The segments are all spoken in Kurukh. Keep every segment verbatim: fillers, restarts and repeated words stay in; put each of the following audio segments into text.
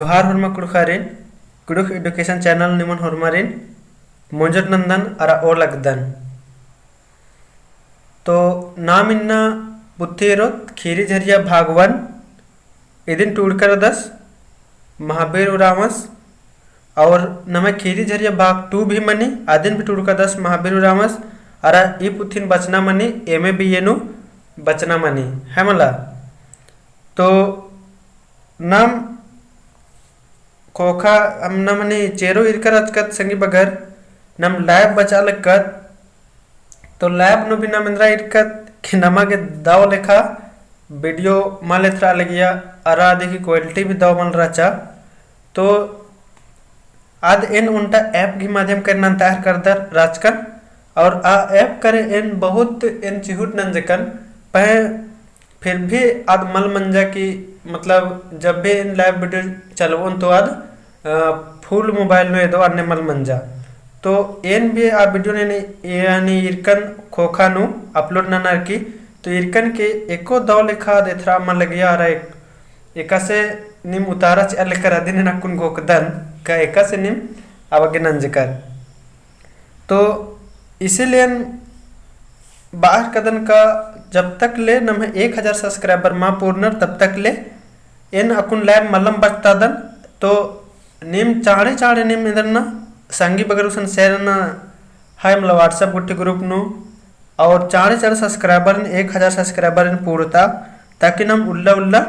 जोहार होरमा कुँड़ुख़ारिन, कुँड़ुख़ education channel निमन होरमारिन मोंजोर नन्दन अरा ओलगदन। तो नाम इन्ना पुथी एरोत खीरी झरिया भाग one, इदिन टूड़का रअदस महाबीर उराँवस, और नम्है खीरी झरिया भाग two भी मनी, अदिन भी टूड़का रअदस महाबीर उराँवस, अरा ई पुथिन बचना मनी, एमे भी एनु बचना मनी, है मला। तो नाम ख़ोख़ा हम ना मनी चेरो इरकर अचकत संगी बगर, नम live बचा लगकत, तो live नू भी नाम एन्दरा इरकत कि नमा गे दव लेखा video मल एथरा लगिया, अरा अदी की quality भी दव मल रहचा। तो आद एन ओन्टा app गही माध्यम कर नन्तार करदर राचकन, और आ app करे एन बहुत एन चिहुट नंजकन, पहें फिर भी आद मल मंजा कि मतलब जब भी एन live video चलबोन तो आद, अ, full mobile नू एदो अन्ने मल मंजा। तो एन भी आ video ने, ने, यानी इरकन ख़ोख़ा नू upload ननर की, तो इरकन के एको दव लेखा आद एथरा मल लगिया अरा एक, एकासे नीम उतारा चिआ लेकर अदिन एन अक्कुन घोखदन का एकासे नीम अबगे नंजकर। तो इसीलिए एन बाहर कदन का जब तक ले नम्है एक हजार subscriber मा पूर्णर तब तक ले एन अक्कुन live मलम बचतादन। तो नीम चाँड़े चाँड़े नीम एन्दरना संगी बगर गुसन share नना है मला WhatsApp गुट्ठी group नू, और चाँड़े चाँड़े subscriber एन एक हजार subscriber एन पूरता, ताकि नम उल्ला उल्ला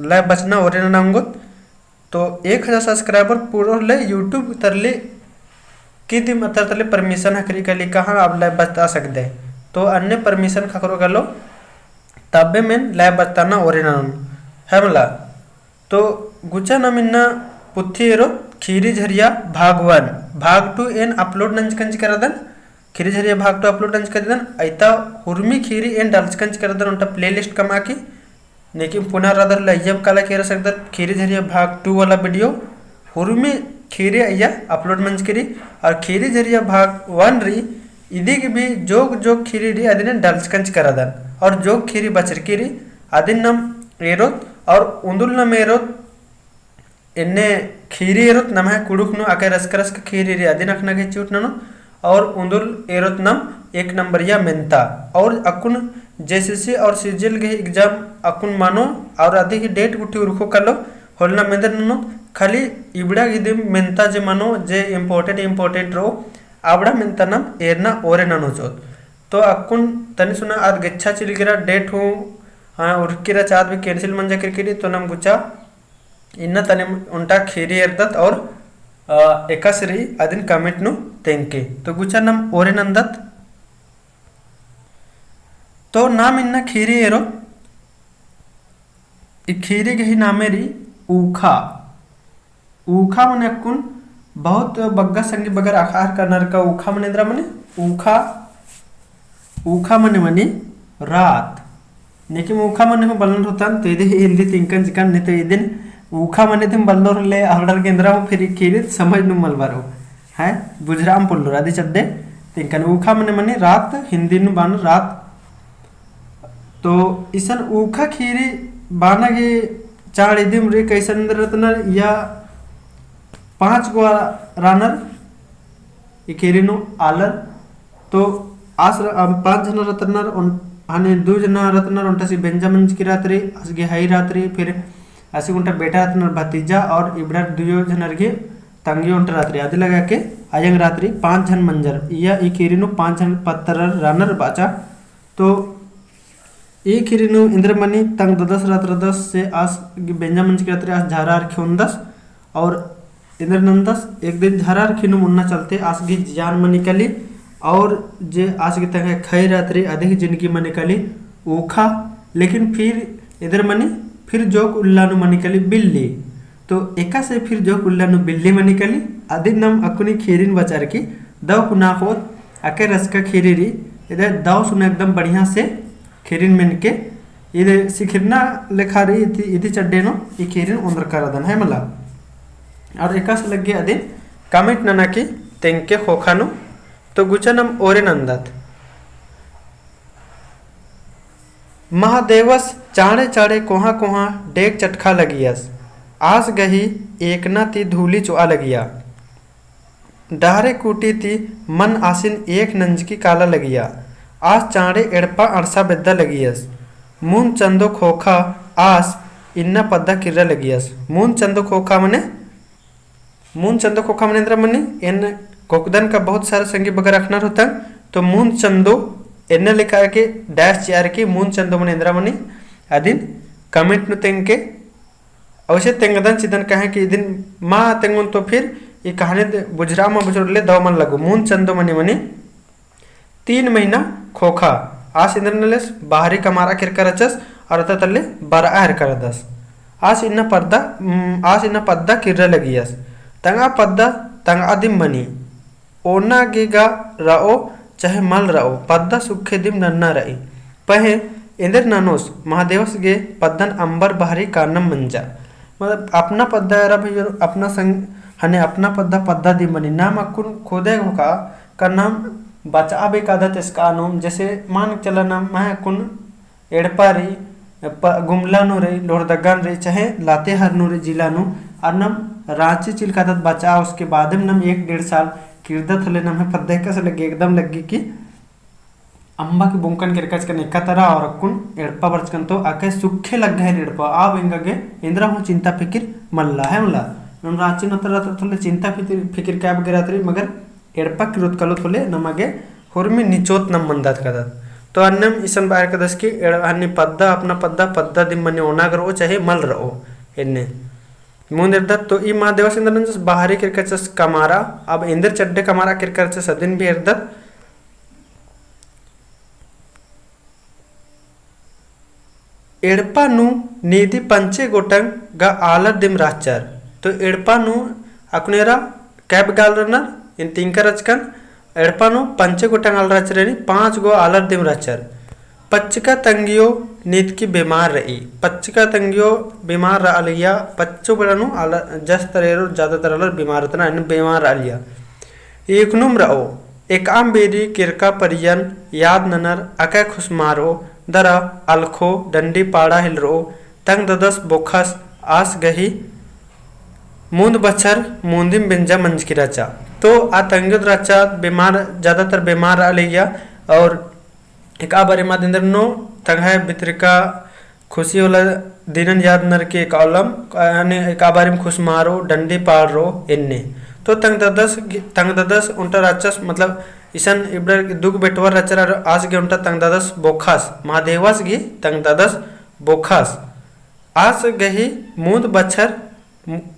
live बचना ओरे नना ओंगोत। तो एक हजार subscriber पूरो ले YouTube तरले की दिम अतर तरले permission हकरी कली कहाँ अब live बचता सकदे। तो अन्ने permission खकरो कलो तब्बे मेन live बचताना ओरे ननोन है मला। तो गुचा नाम इन्ना पुथी एरोत खीरी झरिया भाग one, भाग two एन upload नंजकन चिकरदन, खीरी झरिया भाग two upload नंजकन चिकरदन, अइता हुरमी खीरी एन डालचकन चिकरदन ओन्टा playlist कमआ की, लेकिन पुना रअदर ले अइय्या काला केरा सकदर खीरी झरिया भाग two वाला video, हुरमी खीरी अइय्या upload मंजकी रई, और खीरी झरिया भाग one रई, इदी की भी जोक जोक खीरी रई अदिन एन डालचकन चिकरदन, और जोक खीरी बचरकी रई, अदिन नम एरोत, और उन्दुल नम एरोत, एन्ने खीरी एरोत नम्है कुँड़ुख़ नू अकय रसक रसक खीरी रई अदिन अख़ना गे चिहुट ननोत, और उन्दुल एरोत नम एक नंबरिया मेन्ता, और अक्कुन JSSC और CGL गही exam अक्कुन मनो, और अदी की date गुट्ठी उरखो कलो होले नम एन्देर ननोत, खाली इबड़ा गे दिम मेन्ता जे मनो जे important important रओ, अबड़ा मेन्ता नम एरना ओरे ननोत। तो अक्कुन तनी सुना आद गेच्छा चिलकी रआ date हूँ, हाँ, उरखकी रआ चाद भी cancel मंजा केरकी रई, तो नम गुचा इन्ना तनी ओन्टा खीरी एरदत और, अ, एकासे रई अदिन comment नू तेंगके। तो गुचा नम ओरे नन्दत। तो नाम इन्ना खीरी एरोत, ई खीरी गही नामे रई ऊखा। ऊखा मने अक्कुन बहुत बग्गे संगी बगर अख़ार करनर का ऊखा मने एन्दरा मने ऊखा, ऊखा मने मनी रात। नेकिम ऊखा मने हूँ बलनर होतन, तो इदी हिन्दी तिंकन चिकन, नहीं तो इदिन ऊखा मने तिम बलनर ले, अबड़र गे एन्दरा हूँ फिर खीरी समझ नू मल बरओ। हैं, बुझराम पोल्लोर, अदी चड्डे तिंकन ऊखा मने मनी रात, हिन्दी नू बअनर रात। तो इसन ऊखा खीरी बअना गे चाड़ इदिम रई कइसन रअनर या पाँच गो रअनर ई खीरी नू आलर। तो आस र-, अम, पाँच झन रअनर, ओन-, हने दू झन रअनर, ओन्टा सी बेंजा मंजकी रअत रई, आस गे हई रअत रई, फिर आसी ओन्टा बेटा रअनर भतीजा और इबड़र दुयो झनर गे तंग्यो ओन्टा रअत रई, अदी लगा के अयंग रअत रई, पाँच झन मंजर, इया ई खीरी नू पाँच झन पत्तरर रअनर बाचा। तो ई खीरी नू एन्देर मनी तंग ददस रअत रअदस से आस गे बेंजा मंजकी रअत रई, आस झरा अरखी ओन्दस और एन्देर नन्दस एक दिन झरा अरखी नू ओन्ना चलते आस गे जियान मनी कली और जे आस गे तंग्है खई रअत रई अदी गे जिनगी मनी कली ऊखा, लेकिन फिर एन्देर मनी फिर जोक उल्ला नू मनी कली बिल्ली। तो एकासे फिर जोक उल्ला नू बिल्ली मनी कली, अदिन नम अक्कुन ई खीरिन बचारकी दव कुना होत, अकय रसका खीरी रई, इदे दव सुना एकदम बढ़िया से खीरिन मेनके, इदे सिखिरना लेखा रई, इदी, इदी चड्डे नू ई खीरिन ओन्दरका रअदन है मला। और एकासे लग्गे अदिन comment नना की तेंगके ख़ोख़ा नू, तो गुचा नम ओरे नन्दत। महादेवस चाँड़े चाँड़े कोहाँ कोहाँ डेग चटखा लगियस। आस गही एकना ती धूली चोआ लगिया। डहरे कूटी ती मन आसिन एक नंजकी काला लगिया। आस चाँड़े एड़पा अंड़सा बेद्दा लगियस। मूंद चंदो खोखा आस इन्ना पद्दा किर्रा लगियस। मूंद चंदो खोखा मने, मूंद चंदो खोखा मने एन्दरा मनी, एन कोकदन का बहुत सारा संगी बगर अख़नर होतंग, तो मूंद चंदो एन्ने लेकर के dash चिअर की मूंद चंदो मने एन्दरा मनी, अदिन comment नू तेंगके अवश्य तेंगदन चिदन कहे कि इदिन मा तेंगोन तो फिर ई कहानी दे बुझरा मा बुझरले दव मल लगो। मूंद चंदो मनी मनी तीन महीना खोखा आस एन्दर नलेस बाहरी कमारा केरका रहचस और अता तल्ले बरआ हेरका रहदस। आस इन्ना पद्दा, उम, आस इन्ना पद्दा किर्रा लगियस। तंगआ पद्दा, तंगआ दिम मनी। ओना गे गा रओ चाहे मल रओ, पद्दा सुखे दिम नन्ना रई। पहें एन्देर ननोस महादेवस गे पद्दन अम्बर बहरी कानम मंजा। मतलब अपना पद्दा एरा भैया, अपना संग हने अपना पद्दा, पद्दा दिम मनी। नाम अक्कुन खोदे होका का नाम बचआ बेकादत एसका नोम, जैसे मान चला नाम मह अक्कुन एड़पा रई, प-, गुमला नू रई, लोहरदगा नू रई, चाहे लातेहार नू रई जिला नू, अर नम राँची चिलकादत बचआ, उसके बादे में नम एक डेढ़ साल किर्दत हले नम्है पद्दा एकासे लग्गी, एकदम लग्गी कि अम्बा के बोंकन केरका रहचकन एका तरा और अक्कुन एड़पा बरचकन तो अकय सुखे लग्गा है एड़पा, आब एंगा गे एन्दरा हूँ चिंता फिकिर मल्ला है मला। नम राँची नू तरा तो थोले चिंता फिकिर, फिकिर का बगैर तरी, मगर एड़पा किर्रोत कालोत होले नमा गे हुरमी निचोत नम मंदात कादत। तो अन्नेम इसन बअर कादस कि एड़-, हन्नी पद्दा, अपना पद्दा, पद्दा दिम मनी ओना गे रओ चाहे मल रओ, एन्ने। मूंद एरदत तो ई महादेवस एन्दर नंजस बाहरी केरका रहचस कमारा, अब एन्देर चड्डे कमारा केरका रहचस अदिन भी एरदत। एड़पा नू नीदी पंचे गोटंग गा आलर दिम रहचर। तो एड़पा नू अक्कुन एरा कै बग्गे आलर रअनर, एन तिंकर रहचकन, एड़पा नू पंचे गोटंग आलर रहचर, यानी पाँच गो आलर दिम रहचर। पच्चका तंगियो नीदकी बेमार रई। पच्चका तंगियो बेमार रआ लगिया, पच्चो बेड़ा नू आलर, जस तरा एरोर ज्यादातर आलर बेमार रअनर, यानी बेमार रआ लगिया। एकनुम रओ, एकअम बेरी केरका परियन याद ननर, अकय खुसमारओ, दरा अलखो, डंडी पाड़ा हेलरओ, तंग ददस बोखस आस गही मूंद बछर मूंदिम बेंजा मंजकी रहचा। तो आ तंग्योद रहचा, बेमार, ज्यादातर बेमार रआ लगिया और एकआ बारी मा दिंदर नू तंग्है भितरका खुशी वाला दिनन याद ननर की एकआ ओलम, यानी एकआ बारी में खुसमारओ, डंडी पाड़रओ एन्ने। तो तंग ददस, तंग ददस ओन्टा रहचस, मतलब इसन इबड़र दुगो बेटवर रहचर, आस गे ओन्टा तंग ददस बोखस, महादेवस गे तंग ददस बोखस। आस गही मूंद बछर,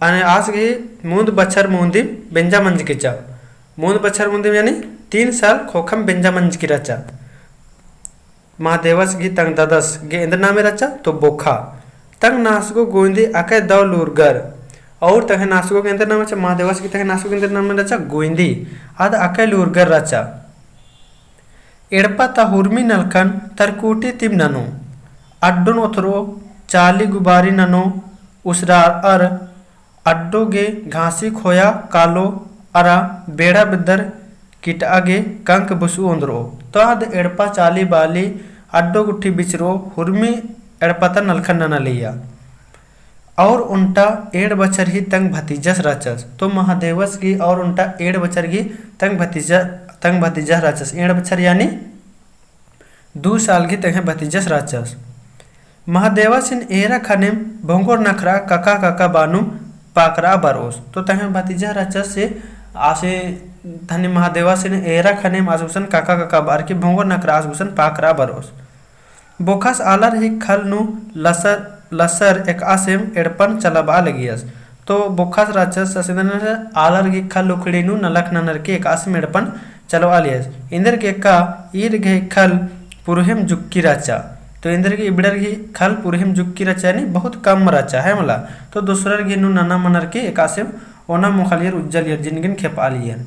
अने आस गही मूंद बछर मूंदिम बेंजा मंजकी रहचा। मूंद बछर मूंदिम यानी तीन साल खोखम बेंजा मंजकी रहचा। महादेवस गही तंग ददस गे एन्देर नामे रहचा तो बोखा। तंग नासगो गोइंदी अकय दव लूरगर। और तंग्है नासगो गे एन्देर नामे रहचा, महादेवस गही तंग्है नासगो गे एन्देर नामे रहचा गोइंदी। आद अकय लूरगर रहचा। एड़पा ता हुरमी नलखन तरकुटी तिम ननो, अड्डोन ओथरो, चाली गुबारी ननो, उसरार अड्डो गे घासी खोया कालो अरा बेड़ा बेद्दर किटआ गे कंक बुसु ओन्द्रओ। तो आद एड़पा चाली बाली अड्डो गुट्ठी बिचरओ हुरमी एड़पा ता नलखन नना लगिया। और ओन्टा एंड़ बछर ही तंग भतीजस रहचस। तो महादेवस गही और ओन्टा एंड़ बछर गही तंग भतीजा, तंग भतीजस रहचस। एंड़ बछर यानी दू साल गही तंग्है भतीजस रहचस। महादेवसिन एरा खनेम भोंगोर नखरा कका कका बानु पाकरा बरओस। तो तंग्है भतीजा रहचस से आसे धनी महादेवसिन एरा खनेम आस गुसन कका कका बअर की भोंगोर नखरा आस गुसन पाकरा बरओस। बोखस आलर ही खल नू लसर, लसर एकआसिम एड़पन चलाबआ लगियस। तो बोखस रहचस असिदन आलर ही खल उखड़ी नू नलख ननर की एकआसिम एड़पन चलाबआ लगियस। एन्देर गे एका ईर गही खल पुरहेम जुक्की रहचा। तो एन्देर गे इबड़र गही खल पुरहेम जुक्की रहचा, यानी बहुत कम रहचा, है मला। तो दूसरर गही नू नना मनर की एकआसिम ओना मोखालियर उज्जलियर जिनगिन खेपआलियर।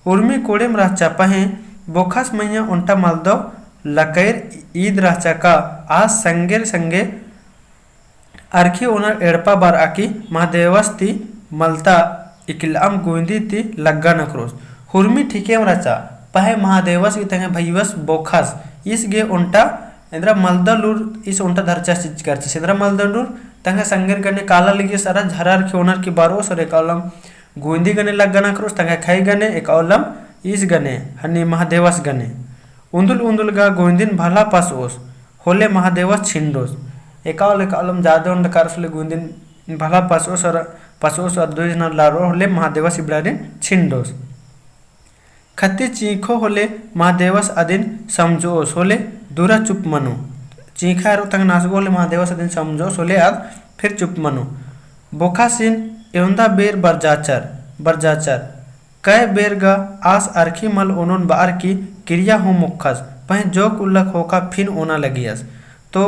उर्मी कोड़ेम रहचा पहें बोखस मइय्याँ ओन्टा मलदव लकैर ईद रहचा का आस संगेर संगे अरखी ओनर एड़पा बरआ की महादेवस ती मलता इकलअम गुइंदी ती लग्गा नखरोस। हुरमी ठीकेम रहचा, पहें महादेवस गही तंग्है भइयस बोखस, ईस गे ओन्टा एन्दरा मलदव लूर ईस ओन्टा धरचस चिच्चका रहचस। एन्दरा मलदव लूर तंग्है संगेर गने काला लगियस अरा झरार की ओनर की बरओस अरा एकालम गोइंदी गने लग्गना करओस, तंग्है खई गने, एकालम ईस गने, हनी महादेवस गने। उन्दुल उन्दुल गा गोइंदिन भला पसओस, होले महादेवस छिंडोस। एकाल एकालम जादे ओन्द करस होले गोइंदिन भला पसओस अरा पसओस अरा दुई जना लारो होले महादेवस इबड़ारिन छिंडोस। खत्ती चींखो होले महादेवस अदिन समझोस होले दूरा चुप मनो। चींखा अरा तंग नासगो होले महादेवस अदिन समझोस होले आद फिर चुप मनो। बोखासिन एवंदा बेर बरजाचर, बरजाचर। कै बेर गा आस अरखी मल ओनोन बअर की किरिया हूँ मोख़स, पहें जोक उल्ला ख़ोख़ा फिन ओना लगियस। तो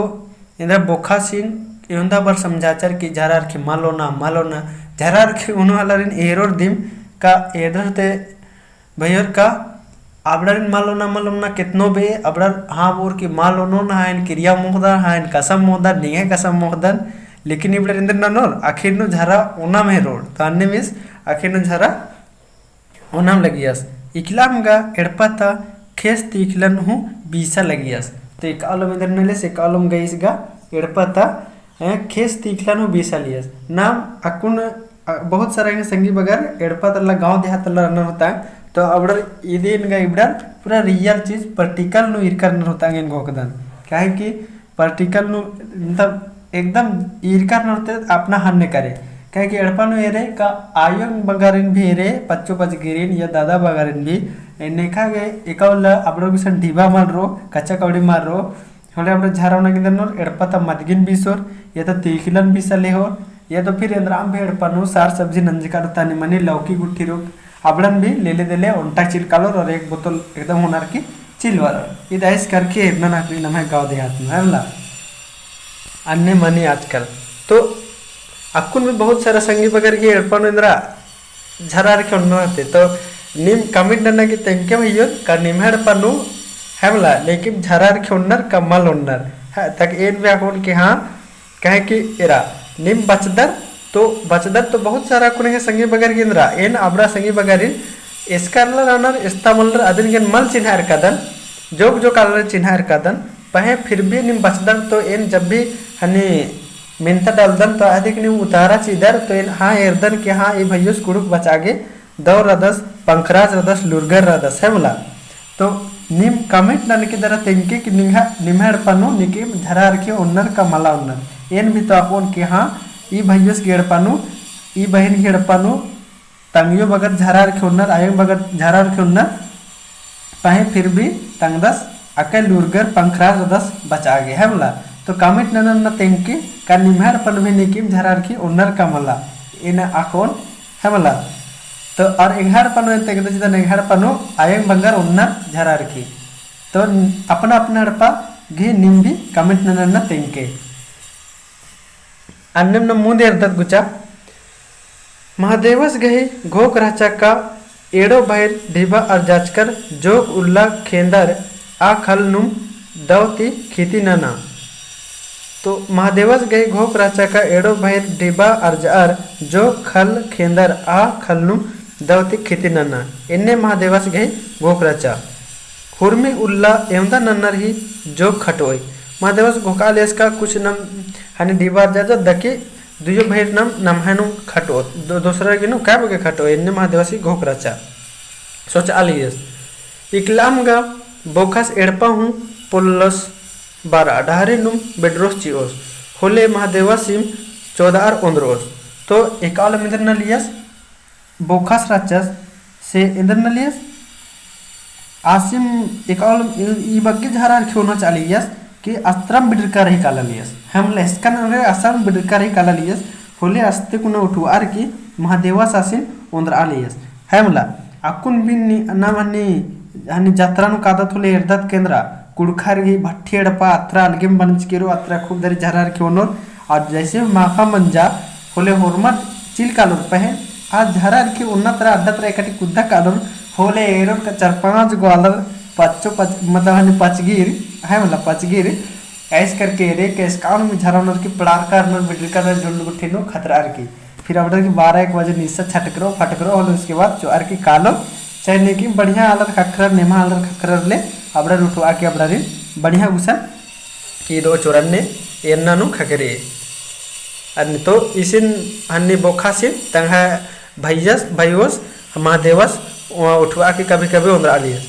एन्दरा बोखासिन एवंदा बर समझाचर कि झरार की मल ओना, मल ओना, झरार की ओनो आलारिन एरोर दिम का एरोर ते भैयोर का अबड़ारिन मल ओना, मल ओना केतनो बे, अबड़ार हाँ बोर की मल ओनोन, हाँ एन किरिया मोख़दन, हाँ एन कसम मोख़दन, निंग्है कसम मोख़दन, लेकिन इबड़ार एन्देर ननोर, आखिर नू झरा ओनाम हेरोर, तो अन्नेम ईस आखिर नू झरा ओनाम लगियस। इकलाम गा एड़पा ता खेस तीखलन हूँ बीसा लगियस। तो एकालम एन्देर नलियस, एकालम गइस गा एड़पा ता, हैं, खेस तीखलन हूँ बीसा लियस। नाम अक्कुन अ, बहुत सारा एंग्है संगी बगर एड़पा तल्ला गाँव देहात तल्ला रअनर होता, तो अबड़र इदिन गा इबड़र पूरा real चीज practical नू ईरकर रअनर होता एन घोखदन। काहे कि practical नू मतलब एकदम ईरकर रअनर होते अपना हन्ने करे। काहे कि एड़पा नू एरे का आयो बगरिन भी एरे, पच्चो पचगिरिन या दादा बगरिन भी, एन्ने खा गे एका उल्ला अबड़र गुसन ढिबा मल रओ, कच्चा कौड़ी मल रओ, होले अबड़र झरा ओना गे एन्देर ननोर एड़पा ता मदगिन बीसोर, या तो तीखलन बीसा लेहोर, या तो फिर एन्दराम भी एड़पा नू सार सब्जी नंजका रओ तानी मनी लौकी गुट्ठी रओ, अबड़न भी लेले देले ओन्टा चिल कालोर और एक बोतल एकदम होनर की चिल बरओर। ईद आइस करके एरना नाकरी नम्है गाँव देहात नू, है मला? अन्ने मनी आजकल। तो अक्कुन भी बहुत सारा संगी बगर गे एड़पा नू एन्दरा झरार की ओन्नर रहते। तो नीम comment नन्ना की तेंगके भैयो का निम्है एड़पा नू है मला, लेकिन झरार की ओन्नर का मल ओन्नर। है, तक एन भी अक्कुन के हाँ, कहे कि एरा नीम बचदर, तो बचदर तो बहुत सारा अक्कुन गे संगी बगर गे एन्दरा, एन अबड़ा संगी बगरिन एस्का आलर रअनर, एस्ता मलर अदिन गे एन मल चिन्हायर कादन, जोक जोक आलर चिन्हायर कादन, पहें फिर भी नीम बचदर तो एन जब भी हनी मेन्ता डालदन तो अदिक नीम उतारा चिदर तो एन हाँ एरदन के हाँ ई भैयोस कुँड़ुख़ बचआ गे दौर रअदस, पंखराज रअदस, लूरगर रअदस, है मला। तो नीम comment ननके दरा तेंगके कि निंग्है, निम्है एड़पा नू नीकिम झरार की ओन्नर का मला ओन्नर। एन भी तो अक्कुन के हाँ, ई भैयोस गे एड़पा नू, ई बहिन गे एड़पा नू, तंग्यो बगर झरार की ओन्नर, आयो बगर झरार की ओन्नर, पहें फिर भी तंगदस अक्कय लूरगर पंखराज रअदस बचआ गे, है मला। तो comment नन्ना तेंगके का निम्है एड़पा नू भी नीकिम झरार की ओन्नर का मला, एन अक्कुन, है मला। तो और एंग्है एड़पा नू एन तेंगदन चिदन, एंग्है एड़पा नू आयो बगर ओन्नर झरार की। तो अपना अपना एड़पा गे नीम भी comment नन्ना तेंगके। अन्नेम नम मुन्द एरदत गुचा। महादेवस गही घोख रहचा का एड़ो भइर ढिबा अरजाचकर जोक उल्ला खेंदर आ खल नुम दव ती खिती नना। तो महादेवस गही घोख रहचा का एड़ो भइर ढिबा अरजअर जोक खल खेंदर आ खल नुम दव ती खिती नना। एन्ने महादेवस गही घोख रहचा। हुरमी उल्ला एवंदा नन्नर ही जोक खटोय। महादेवस घोखआ लेस का कुछ नम हनी ढिबा अरजा दकी दुयो भइर नम नम्है नू खटोत, दो-, दोसरा गे नू काय बग्गे खटोत, एन्ने महादेवसी घोख रहचा। सोचआ लियस। इकलाम गा बोखास एड़पा हूँ पोल्लोस बारा, डहरे नुम बेडरोस चिओस, होले महादेवसिम चोदअर ओन्द्रओस। तो एकालम एन्देर नलियस, बोखास रहचस, से एन्देर नलियस, आसिम एकालम ई, ई बग्गे झरार ख़ेओना चालियस कि अस्त्रम बिडरका रही काला लियस। हम लेस्कन रे अस्त्रम बिडरका रही काला लियस, होले अस्ते कुना उठुआर की महादेवस आसिन ओन्द्रआ लियस। है मला, अक्कुन बिन नि-, नाम हनी, हनी जतरा नू कादत होले एरदत केन्द्रा, कुँड़ुख़र गही भट्ठी एड़पा अत्रा अलगेम बनचकी रओ, अत्रा खूब दरी झरार ख़ेओनोर, और जैसे माखा मंजा, होले होरमर चिल कालोर पहें, आ झरार ख़ेओना तरा अड्डा तरा एकटी कुद्दा कालोर, होले एरोर का चार पाँच गो आलर पच्चो पच-, मतलब हनी पचगिर, है मला पचगिर, ऐस करके एरे के एस्कान में झरानर की पड़ार करनर बिडरका रअनर झुंड गुट्ठी नू खतरअर की। फिर अबड़र की बारह एक बजे निस्सा छटकरो, फटकरो होले उसके बाद चोअर की कालो, चाहे नेकी बढ़िया आलर खखरर, नेम्हा आलर खखरर ले, अबड़र उठुआ के अबड़रिन बढ़िया गुसन की दो चोरन ने एरना नू खखरे। अन्ने तो इसिन हन्नी बोखासिन तंग्है भइयस, भइयोस, महादेवस, उठवा की कभी कभी ओन्द्रा लियस।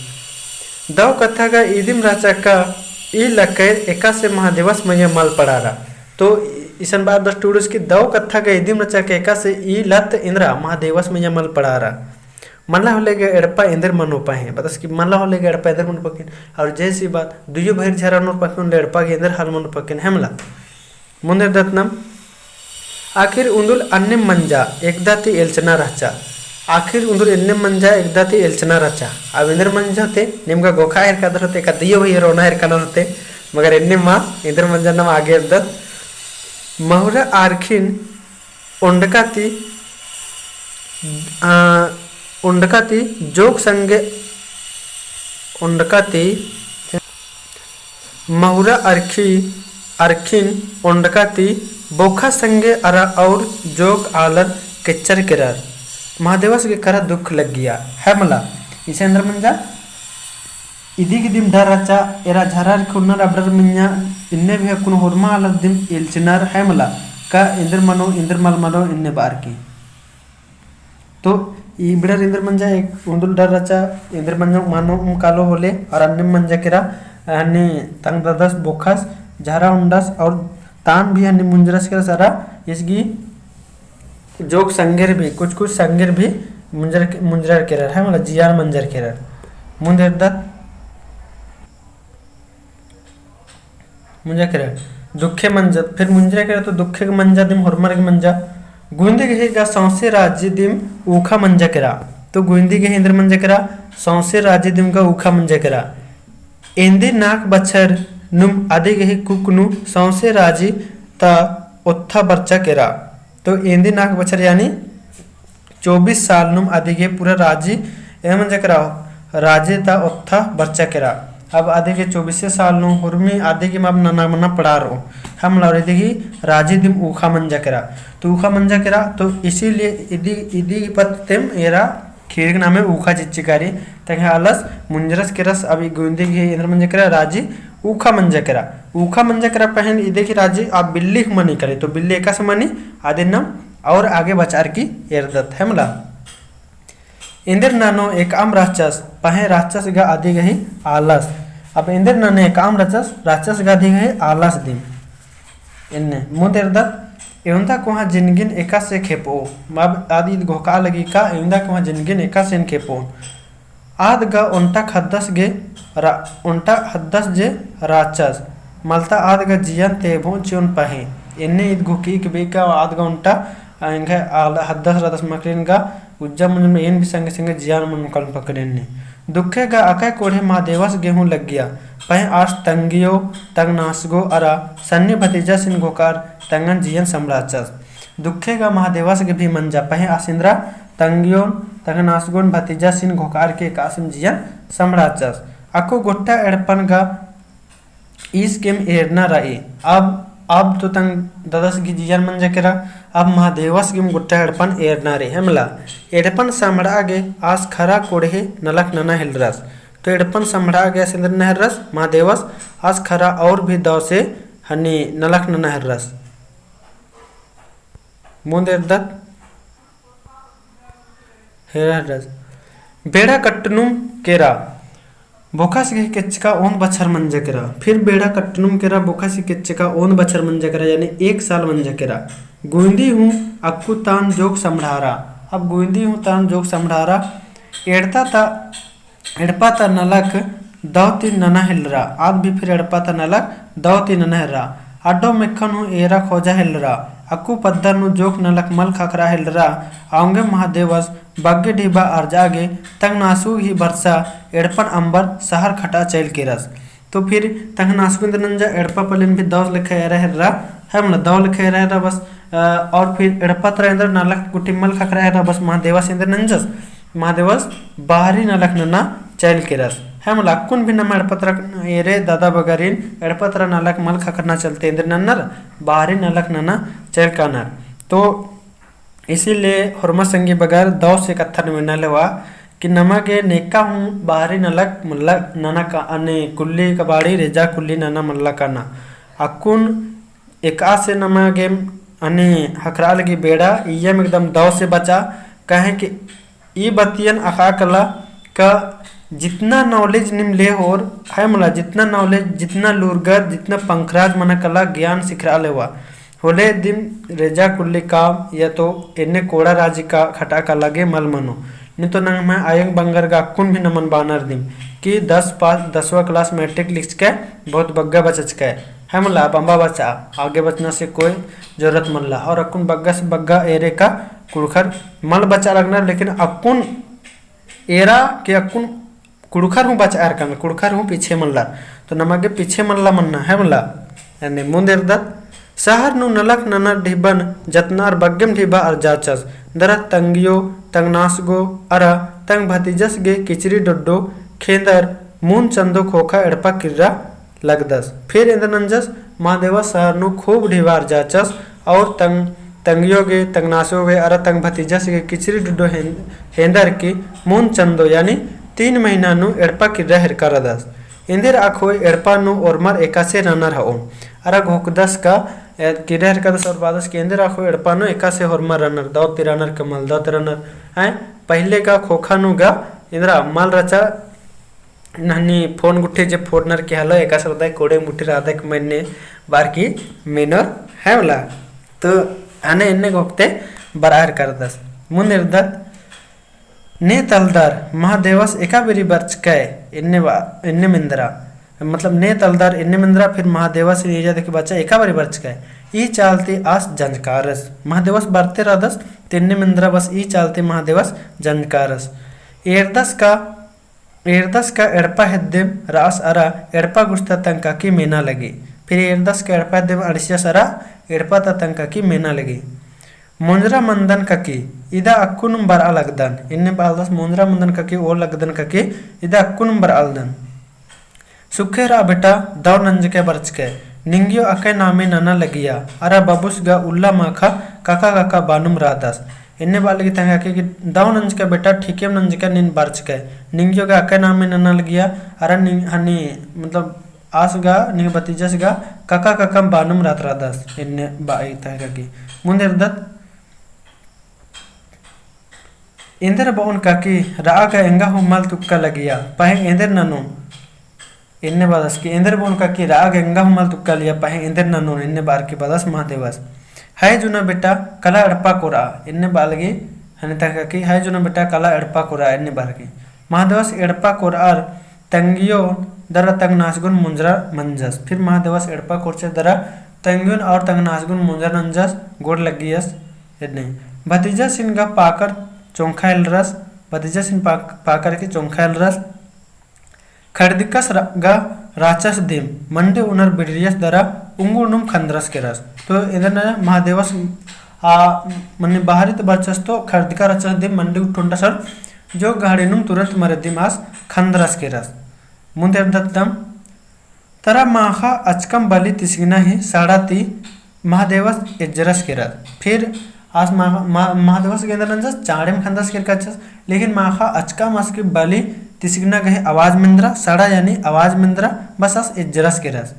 दव कत्था गा इदिम रहचा का ई लक्कैर एकासे महादेवस मइय्याँ मल पड़ारा। तो इसन बात बस टूड़ुस की दव कत्था गा इदिम रहचा का एकासे ई लत एन्द्रा महादेवस मइय्याँ मल पड़ारा। मला होले गे एड़पा एन्देर मनो पहें, बतस की मला होले गे एड़पा एन्देर मनो पकेन, और जैसी बात दुयो भइर झरा नोर पकेन, एड़पा गे एन्देर हाल मनो पकेन, है मला। मुन्देर दतनम, आखिर उन्दुल अन्नेम मंजा एकदा ती एल्चना रहचा। आखिर उन्दुल अन्नेम मंजा एकदा ती एल्चना रहचा। अब एन्देर मंजा होते, निमगा गोखा हेरकादर होते, का दियो भइर ओना हेरकानर होते, मगर एन्ने मा, एन्देर मंजा नम आगे एरदत। महुरा आरखिन ओंडका ती, आ, ओंडका ती जोक संगे, ओंडका ती महुरा अरखी, अरखिन ओंडका ती बोखा संगे अरा और जोक आलर केच्चर केरर। महादेवस गे करा दुख लग्गिया। है मला, इसे एन्देर मंजा, इदी गे दिम डर रहचा, एरा झरा अरखी ओन्नर अबड़र मइय्याँ, इन्ने भी अक्कुन होरमा आलर दिम एल्चनर है मला, का एन्देर मनो, एन्देर मल मनो, इन्ने बअर की। तो इबड़र एन्देर मंजा एक उन्दुल डर रहचा, एन्देर मंजा मनो उम कालो होले, और अन्नेम मंजा केरा, हन्नी तंग ददस बोखस, झरा ओंडस, और तान भी हन्नी मुंजरस केरस अरा, इसगी जोक संगेर भी, कुछ कुछ संगेर भी मुंजर, मुंजरर केरर, है मला जियान मंजर केरर। मुन्देर दत मुंजा केरा, दुखे मंजा, फिर मुंजा केरा तो दुखे गे मंजा दिम होरमर गे मंजा। गुइंदी गही गा सौंसे राजी दिम ऊखा मंजा केरा। तो गुइंदी गही एन्देर मंजा केरा, सौंसे राजी दिम गा ऊखा मंजा केरा। एन्दी नाक बछर नुम अदी गही कुक नू सौंसे राजी ता ओत्था बरचा केरा। तो एन्दी नाक बछर यानी चौबीस साल नुम अदी गे पूरा राजी, एन्देर मंजा केरा, राजी ता ओत्था बरचा केरा। अब अदी गे चौबीस साल नू हुरमी अदी गे माप नना मना पड़ारओ। हम लौरे दिगी राजी दिम ऊखा मंजा केरा। तो ऊखा मंजा केरा, तो इसीलिए इदी, इदी पत्तेम एरा खीर गे नामे ऊखा चिच्ची कारी, तंग्है आलस मुंजरस केरस। अब ई गुइंदी गे एन्देर मंजा केरा, राजी ऊखा मंजा केरा। ऊखा मंजा केरा पहें इदी गे राजी अब बिल्ली मनी करे, तो बिल्ली एकासे मनी, अदिन नम और आगे बचार की एरदत है मला। एन्देर ननो एकअम रहचस, पहें रहचस गा अदी गही आलस। अब एन्देर ननो एकअम रहचस, रहचस गा अदी गही आलस दिम। एन्ने, मुन्द एरदत, एवंदा कोहाँ जिनगिन एकासे खेपओ। अब अदी घोखा लगी का, एवंदा कोहाँ जिनगिन एकासेन खेपओ। आद गा ओन्टा खद्दस गे रा-, ओन्टा खद्दस जे राचस। मलता आद गा जियन तेभोन चिओन पहें। एन्ने ईद घोखी के बेका आद गा ओन्टा, आ, एंग्है आल-, हद्दस रदस मकरिन गा उज्जा मुंजम एन भी संगे संगे जियान मन मुकल पकड़ेन ने। दुखे गा अकय कोड़े महादेवस गे हूँ लग्गिया। पहें आस तंगियो, तंग नासगो अरा सन्नी भतीजासिन घोकार तंगन जियन समड़ाचस। दुखे गा महादेवस गे भी मंजा। पहें आस एन्दरा तंगियोन, तंग नासगोन भतीजासिन घोकार के एकासिन जियन समड़ाचस। अक्कु गोट्टा एड़पन गा ईस गेम एरना रई। अब, अब तो तंग ददस गे जियन मंजा केरा, अब महादेवस गेम गोट्टा एड़पन एरना रई, है मला। एड़पन समड़ा गे आस खरा कोड़हे नलख नना हेलरस। तो एड़पन समड़ा गे आस एन्दर नना हेलरस, महादेवस आस खरा और भी दव से हनी नलख नना हेलरस। मुन्द एरदत। हेररस। बेड़ा कट्टनुम केरा, बोखास गही केच्चका ओन्द बछर मंजा केरा। फिर बेड़ा कट्टनुम केरा, बोखास गही केच्चका ओन्द बछर मंजा केरा, यानी एक साल मंजा केरा। गुइंदी हूँ अक्कु तान जोक समड़ारा। अब गुइंदी हूँ तान जोक समड़ारा। एड़ता ता एड़पा ता नलख दव ती नना हेलरा, आद भी फिर एड़पा ता नलख दव ती नना हेलरा। अड्डो मेखन हूँ एरा खोजा हेलरा, अक्कु पद्दा नू जोक नलख मल खखरा हेलरा। औंगे महादेवस बग्गे ढिबा अर्जा गे तंग नासु ही बरसा एड़पन अम्बर सहर खटा चइल केरस। तो फिर तंग नासु एन्दर नंजा एड़पा पलिन भी दव लेखा एरा हेलरा, है मला दव लेखा एरा हेलरा बस, अ, और फिर एड़पा तरा एन्दर नलख गुट्ठी मल खखरा हेलरा बस महादेवस एन्दर नंजस। महादेवस बाहरी नलख नना चइल केरस। है मला अक्कुन भी नमा एड़पा तरा एरे दादा बगरिन एड़पा तरा नलख मल खखरना चलते एन्दर नन्नर बाहरी नलख नना चइल कानर। तो इसीलिए होरमा संगी बगर दव से कत्थन मेना लेवा कि नमा गे नेका हूँ बाहरी नलख मल्ला नना का अने कुल्ली कबाड़ी रेजा कुल्ली नना मल्ला काना। अक्कुन एकासे नमा गे अनि हखरा लगी बेड़ा, इय्यम एकदम दव से बचा, काहे कि ई बतियन अख़ा कला का जितना knowledge नीम ले होर, है मला, जितना knowledge, जितना लूरगर, जितना पंखराज मना कला ज्ञान सिखरा लेवा। होले दिम रेजा कुल्ली काम या तो एन्ने कोड़ा राजी का खटा कला गे मल मनो। नी तो नंग मैं आयंग बंगर गा अक्कुन भी नमन बानर दिम कि दस पास, दसवाँ class matric लिखचकय, बहुत बग्गा बचचकय। है मला, अब अम्बा बचा, आगे बचना से कोई जरूरत मल्ला। और अक्कुन बग्गा से बग्गा एरे का कुँड़ुख़र मल बचा लगनर, लेकिन अक्कुन एरा के अक्कुन कुँड़ुख़र हूँ बचआ रअनर, कुँड़ुख़र हूँ पीछे मल्ला। तो नमा गे पीछे मल्ला मन्ना, है मला। यानी मुन्द एरदत, सहर नू नलख ननर ढिबन जतनार बग्गेम ढिबा अरजाचस, दरा तंगियो, तंगनासगो, अरा तंग भतीजस गे किचरी डोड्डो, खेंदर, मुन्द चंदो ख़ोख़ा एड़पा किर्रा लगदस। फिर एन्देर नंजस, महादेवस सहर नू खूब ढिबा अरजाचस और तंग, तंगियो गे, तंगनासो गे, अरा तंग भतीजस गे किचरी डुड्डो हें-, हेंदर की मुन्द चंदो, यानी तीन महीना नू एड़पा किर्रा हेरका रअदस। एन्देर अख़ोय एड़पा नू ओर्मर एकासे रअनर हओन। अरा घोखदस का, ए, किर्रा हेरकादस और बादस की एन्देर अख़ोय एड़पा नू एकासे होर्मर रअनर, दौ ती रअनर का मल दौ ती रअनर। हैं, पहिले का ख़ोख़ा नू गा एन्देरा मल रचा, नहनी फोन गुट्ठी जे फोड़नर के हलो, एकासे रअदय कोड़े मुट्ठी रअदय के मन्ने बअर की मेनोर है मला। तो हने एन्ने घोखते बरआ हेरका रअदस। मुन्द एरदत, ने तलदर महादेवस एका बेरी बरचकय एन्ने बा-, एन्नेम एन्देरा। मतलब ने तलदर एन्नेम एन्देरा, फिर महादेवस ईजा देखी बचा एका बेरी बरचकय। ई चाल ती आस जंजकारस। महादेवस बरते रअदस, ते एन्नेम एन्देरा बस ई चाल ती महादेवस जंजकारस। एरदस का एरदस का एड़पा हेद्देम रअस अरा एड़पा गुस्ता तंग ककी मेना लगी। फिर एरदस का एड़पा हेद्देम अंड़सियस अरा एड़पा ता तंग ककी मेना लगी। मोंजरा मन्दन ककी, इदा अक्कुनुम बरआ लगदन। एन्ने बआलदस मोंजरा मन्दन ककी, ओर लगदन ककी, इदा अक्कुनुम बरआ लगदन। सुखे रआ बेटा, दव नंजकय बरचकय, निंगियो अकय नामे नना लगिया, अरा बबुस गा उल्ला माखा कका कका बानुम रअदस। एन्ने बआ लगी तंग ककी कि दव नंजकय बेटा, ठीकेम नंजकय नीन बरचकय। निंगियो गा अकय नामे नना लगिया, अरा निंग-, हनी, मतलब, आस गा, निंग भतीजस गा, कका कका बानुम रअत रअदस। एन्ने बआ तंग ककी। मुन्द एरदत, एन्देर बओन ककी, रआ गा एंगा हूँ मल तुक्का लगिया, पहें एन्देर ननोन। एन्ने बअदस की एन्देर बओन ककी रआ गा एंगा हूँ मल तुक्का लगिया, पहें एन्देर ननोन, एन्ने बअर की बअदस महादेवस। हाय जुना बेटा, कला एड़पा कोरआ, एन्ने बआ लगी, हने तंग ककी, हाय जुना बेटा, कला एड़पा कोरआ, एन्ने बअर की। महादेवस एड़पा कोरअर तंगियोन दरा तंगनासगुन मोंजरा मंजस। फिर महादेवस एड़पा कोरचस दरा तंगियोन और तंगनासगुन मोंजरा नंजस, गोड़ लगियस, एन्ने। भतीजासिन गा पाकर चोंखा हेलरस, भतीजासिन पाक-, पाकर की चोंखा हेलरस। खड़दिकस रा-, गा राचस दिम, मंडी उनर बिड़रियस दरा उंगुड़ नुम खंदरस केरस। तो एन्देर नना महादेवस आ, मने बाहरी ती बरचस तो खड़दिका राचस दिम मंडी उठोंडस अर जोक गहड़ी नुम तुरंत मरे दिम आस खंदरस केरस। मुन्द एरदत दम, तरा माखा अचकम बलि तिसगना ही साड़ा ती महादेवस एज्जरस केरस। फिर आस मा-, मा-, महादेवस गे एन्देर नंजस, चाड़ेम खंदस केरकाचस, लेकिन माखा अचकम आस गे बलि तिसगना गही आवाज मेन्दरा, साड़ा यानी आवाज मेन्दरा, बस आस एज्जरस केरस।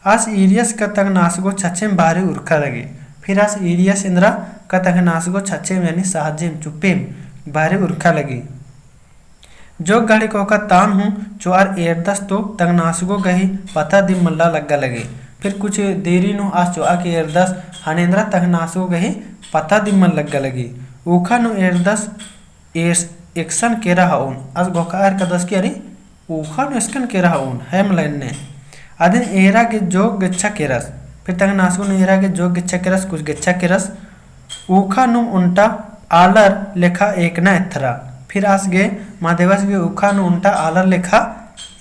आस ईरियस का तंगनासगो छछेम बाहरी उरखा लगी। फिर आस ईरियस एन्देरा का तंगनासगो छछेम यानी सहजेम, चुप्पेम बाहरी उरखा लगी। जोक गहड़ी कोका तान हूँ चोअर एरदस तो तंगनासगो गही पता दिम मल्ला लग्गा लगी। फिर कुछ देरी नू आस चोआ के एरदस, हने एन्देरा तंगनासगो गही पता दिम मल लग्गा लगी। ऊखा नू एरदस, एस-, एकसन केरा हओन। आस घोखा एरकादस कि अरे, ऊखा नू एकसन केरा हओन, है मला एन्ने। अदिन एरा गे जोक गेच्छा केरस। फिर तंगनासगो नू एरा गे जोक गेच्छा केरस, कुछ गेच्छा केरस। ऊखा नुम ओन्टा आलर लेखा एकना एथरा। फिर आस गे महादेवस गे ऊखा नू ओन्टा आलर लेखा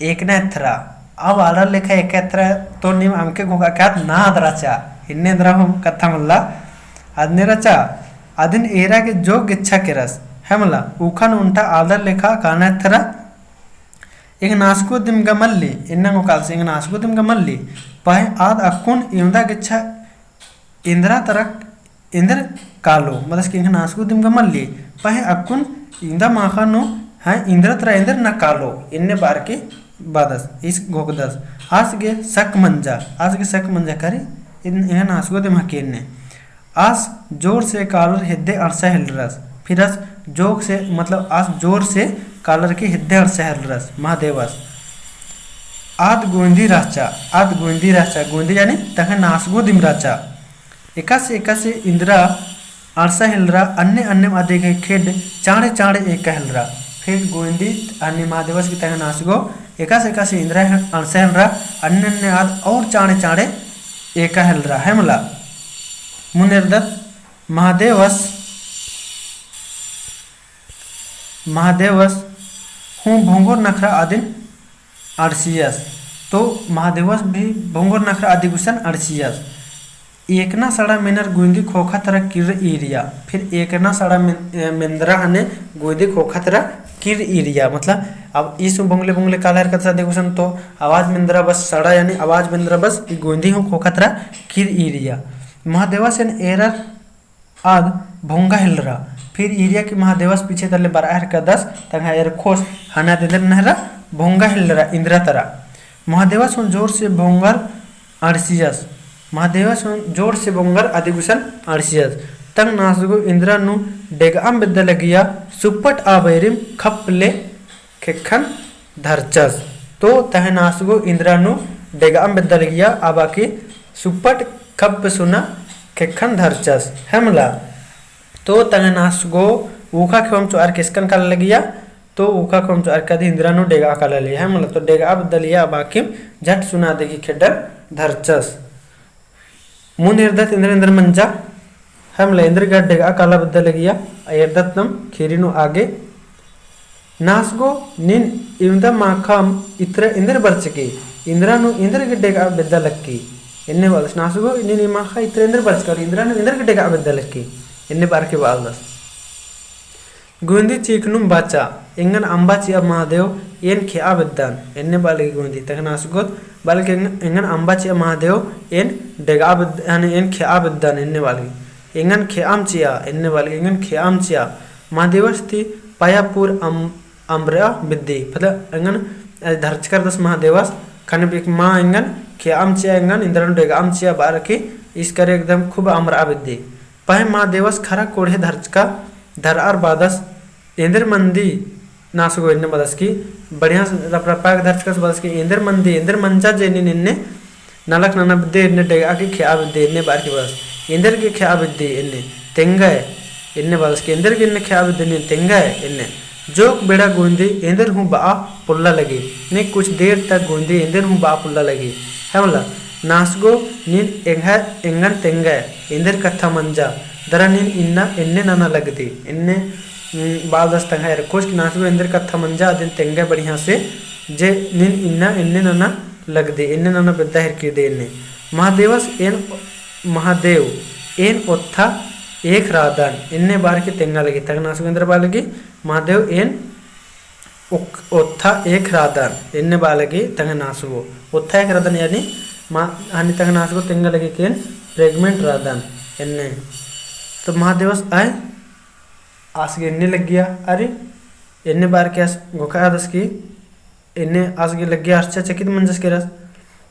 एकना एथरा। अब आलर लेखा एकना एथरा तो नीम अमके घोखा कात ना दराचा। इन्ने एन्देरा हूँ कत्था मल्ला। अदने राचा, अदिन एरा गे जोक गेच्छा केरस। है मला, ऊखा नू ओन्टा आलर लेखा काना एथरा। एंगनासगो दिम गा मल्ली, इन्ना घोखालस एंगनासगो दिम गा मल्ली। पहें आद अक्कुन इवंदा गेच्छा एन्देरा तरक एन्देर कालो, मतलब कि एंगनासगो दिम गा मल्ली, पहें अक्कुन इवंदा माखा नू, हाँ, एन्देरा तरा एन्देर ना कालो, इन्ने बअर की बअदस, ईस घोखदस। आस गे शक मंजा, आस गे शक मंजा करी, इन-, एंगनासगो दिम हकी इन्ने। आस जोर से कालर हेद्दे अंड़सा हेलरस। फिर आस जोर से, मतलब आस जोर से कालर की हेद्दे अंड़सा हेलरस महादेवस। आद गोइंदी रहचा, आद गोइंदी रहचा, गोइंदी यानी तंग्है नासगो दिम रहचा। एकासे एकासे इन्द्रा अंड़सा हेलरा, अन्ने अन्नेम अदिगे खेड्ड चाँड़े चाँड़े एका हेलरा। फिर गोइंदी अन्ने महादेवस की तंग्है नासगो एकासे एकासे इन्द्रा अंड़सा हेलरा, अन्ने अन्ने आद और चाँड़े चाँड़े एका हेलरा है मला। मुन्नेरदत महादेवस, महादेवस हूँ भोंगोर नखरा अदिन अंड़सियस। तो महादेवस भी भोंगोर नखरा अदि गुसन अंड़सियस। एकना सड़ा मेनर गोइंदी खोखा तरा किर ईरिया। फिर एकना सड़ा मेन-, ए, मेंदरा हने गोइंदी खोखा तरा किर ईरिया। मतलब अब ईस हूँ बोंगले बोंगले काला हेरकदस अदि गुसन तो आवाज मेंदरा बस सड़ा यानी आवाज मेंदरा बस ई गोइंदी हूँ खोखा तरा किर ईरिया। महादेवस एन एरर आद भोंगा हेलरा। फिर ईरिया की महादेवस पीछे तले बरआ हेरकदस, तंग्है एरखोस हना देदर नहरा भोंगा हेलरा इन्द्रा तरा। महादेवस हूँ जोर से भोंगर अंड़सियस। महादेवस हूँ जोर से भोंगर अदि गुसन अंड़सियस। तंग नासगो इन्द्रा नू डेगआम बेद्दा लगिया, सुप्पट आ बैरिम खप्प ले खेक्खन धरचस। तो तंग्है नासगो इन्द्रा नू डेगआम बेद्दा लगिया, आ बाकी सुप्पट खप्प सुना खेक्खन धरचस है मला। तो तंग्है नासगो ऊखा खेवम चोअर केसकन काला लगिया, तो ऊखा खेवम चोअर का अदिन इन्द्रा नू डेगआ काला लगिया है मला। तो डेगआ बेद्दा लगिया, आ बाकिम झट सुना देखी खेड्डन धरचस। मुन्नेरदत एन्देर एन्देर मंजा, है मला एन्देर गा डेगआ काला बेद्दा लगिया, एरदत नम ख़ीरी नू आगे। नासगो नीन इवंदा माख़ाम इत्रा एन्देर बरचकी, इन्द्रा नू एन्देर गे डेगआ बेद्दा लक्की, एन्ने बअदस। नासगो नीन इमाख़ा इत्रा एन्देर बरचका, इन्द्रा नू एन्देर गे डेगआ बेद्दा लक्की, एन्ने बअर की बअदस। गोइंदी चींख़नुम बाचा, एंगन अम्बा चिआ महादेव, एन खेआ बेद्दन, एन्ने बआ लगी गोइंदी। तंग्है नासगोत बआ लगी एंगन, एंगन अम्बा चिआ महादेव, एन डेगआ बेद्द-, यानी एन खेआ बेद्दन, एन्ने बआ लगी। एंगन खेआम चिआ, एन्ने बआ लगी, एंगन खेआम चिआ। महादेवस ती पया पूर अम-, अम्बरआ बेद्दी। मतलब एंगन, अ, धरचकरदस महादेवस, ख़ने बिक मा एंगन खेआम चिआ, एंगन इन्द्रा नू डेगआम चिआ बअर की, ईस करे एकदम खूब अम्बरआ बेद्दी। पहें महादेवस खरा कोड़हे धरचका, धरअर बअदस, एन्देर मंदी नासगो एन्ने बअदस की, बढ़िया से रपरपा के धरचकस बअदस की, एन्देर मंदी, एन्देर मंजा जे नीन एन्ने नलख नना बेद्दी, एन्ने डेगआ की खेआ बेद्दी, एन्ने बअर की बअदस, एन्देर गे खेआ बेद्दी, एन्ने तेंगय, एन्ने बअदस की, एन्देर गे एन्ने खेआ बेद्दी, नीन तेंगय, एन्ने। जोक बेड़ा गोइंदी एन्देर हूँ बआ पोल्ला लगी। ने कुछ देर तक गोइंदी एन्देर हूँ बआ पोल्ला लगी। है मला, नासगो नीन एंग्है, एंगन तेंगय, एन्देर कत्था मंजा, दरा नीन इन्ना एन्ने नना लगदी। एन्ने, उम, बअदस तंग्है एरखोस की नासगो एन्देर कत्था मंजा, अदिन तेंगय बढ़िया से, जे नीन इन्ना एन्ने नना लगदी, एन्ने नना बेद्दा हेरकी दे एन्ने। महादेवस एन, महादेव एन ओत्था एख रअदन, एन्ने बअर की तेंगा लगी। तंग्है नासगो एन्देर बआ लगी, महादेव एन ओक-, ओत्था एख रअदन, एन्ने बआ लगी तंग्है नासगो। ओत्था एख रअदन यानी मा-, हानि तंग्है नासगो तेंगा लगी की एन pregnant रअदन, एन्ने। तो महादेवस अय आस गे एन्ने लग्गिया, अरे, एन्ने बअर की आस घोखादस की, एन्ने आस गे लग्गिया आश्चर्यचकित मंजस केरस।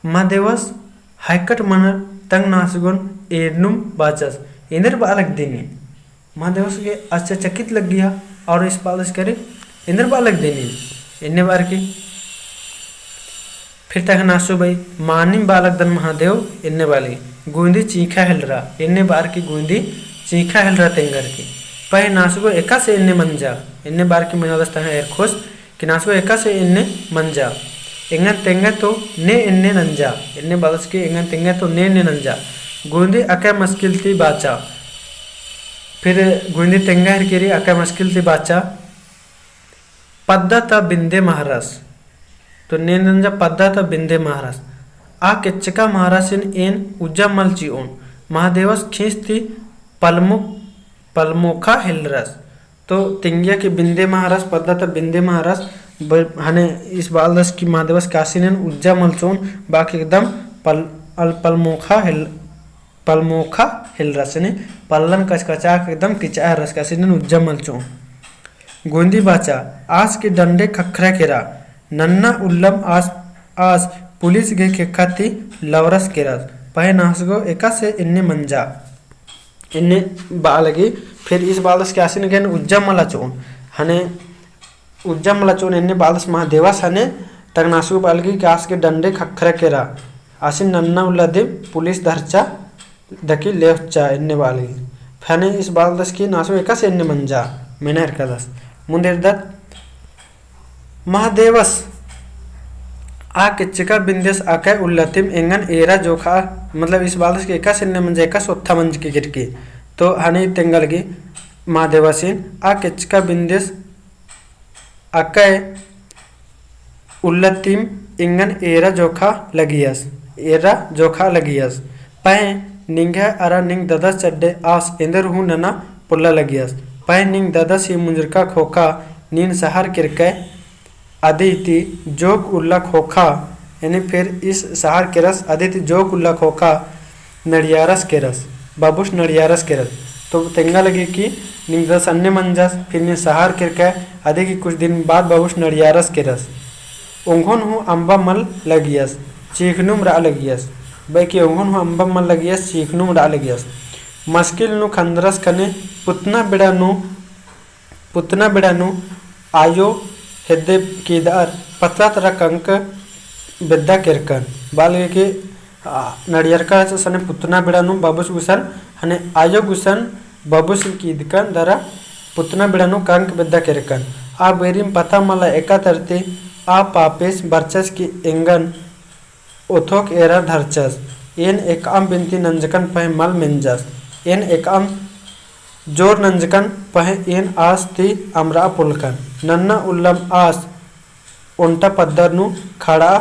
महादेवस हायकट मनर तंग नासगोन एरनुम बाचस, एन्देर बआ लगदी नीन। महादेवस गे आश्चर्यचकित लग्गिया और ईस बअदस की, अरे, एन्देर बआ लगदी नीन, एन्ने बअर की। फिर तंग्है नासगो बई, मानिम बआ लगदन महादेव, एन्ने बआ लगी। गोइंदी चींख़ा हेलरा, एन्ने बअर की गोइंदी चींख़ा हेलरा तेंगर की। पहें नासगो एकासे एन्ने मंजा, एन्ने बअर की मेनादस तंग्है एरखोस, कि नासगो एकासे एन्ने मंजा। एंगन तेंगा तो ने एन्ने नंजा, एन्ने बअदस की एंगन तेंगा तो ने एन्ने नंजा। गोइंदी अकय मस्किल ती बाचा। फिर गोइंदी तेंगा हेरकी रई अकय मस्किल ती बाचा। पद्दा ता बिन्दे महरस। तो ने नंजा पद्दा ता बिन्दे महरस। आ केच्चका महरसिन एन उज्जा मल चिओन। महादेवस खींस ती पलमो-, पलमोखा हेलरस। तो तेंगिया की बिन्दे महरस, पद्दा ता बिन्दे महरस, ब-, हने ईस बअदस की महादेवस कासिन एन उज्जा मल चिओन, बाकी एकदम पल-, अल-, पलमोखा हेल-, पलमोखा हेलरस, यानी पल्लन कचकचा के एकदम किचआ हेलरस, कासिन एन उज्जा मल चिओन। गोइंदी बाचा, आस की डंडे खखरा केरा, नन्ना उल्लम आस, आस पुलिस गे खेक्खा ती लवरस केरस, पहें नासगो एकासे एन्ने मंजा। एन्ने बआ लगी। फिर ईस बआलदस कि आसिन गे एन उज्जा मला चिओन, हने उज्जा मला चिओन एन्ने बआलदस महादेवस। हने तंगनासगो बआ लगी कि आस गे डंडे ख़क्खरा केरा, आसिन नन्ना उल्ला दिम पुलिस धरचा दकी लेवचा एन्ने बआ लगी। हने ईस बआलदस कि नासगो एकासे एन्ने मंजा, मेना हेरकादस। मुन्द एरदत महादेवस आ केच्चका बिंदेस अकय उल्ला तिम एंगन एरा जोखा, मतलब ईस बआलदस कि एकासे एन्ने मंजा, एकासे ओत्था मंजकी केरकी। तो हने तेंगा लगी महादेवासिन आ केच्चका बिंदेस अकय उल्ला तिम एंगन एरा जोखा लगियस, एरा जोखा लगियस। पहें निंग्है अरा निंग ददस चड्डे आस एन्देर हूँ नना पोल्ला लगियस। पहें निंग ददस ही मुंजरका ख़ोख़ा नीन सहार केरकय अदी ती जोक उल्ला ख़ोख़ा, यानी फिर ईस सहार केरस अदी ती जोक उल्ला ख़ोख़ा नड़ियारस केरस, बबुस नड़ियारस केरस। तो तेंगा लगी कि निंग ददस अन्ने मंजस, फिर नीन सहार केरकय, अदी की कुछ दिन बाद बबुस नड़ियारस केरस। ओंघोन हूँ अम्बा मल लगियस, चीखनुम रआ लगियस। बई कि ओंघोन हूँ अम्बा मल लगियस, चीखनुम रआ लगियस। मस्किल नू खंदरस ख़ने पुतना बेड़ा नू पुतना बेड़ा नू आयो हेद्दे कीदअर पतरा तरा कंक बेद्दा केरकन। बआ लगी कि, आ, नड़ियरका सने पुतना बेड़ा नू बबुस गुसन, हने आयो गुसन बबुस कीदकन दरा पुतना बेड़ा नू कंक बेद्दा केरकन। आ बेरिम पता मला एका तरती आ पापेस बरचस कि एंगन ओथोक एरा धरचस। एन एकअम बिनती नंजकन पहें मल मेंजस। एन एकअम जोर नंजकन पहें एन आस ती अमरआ पोलकन। नन्ना उल्लम आस ओन्टा पद्दा नू खड़ा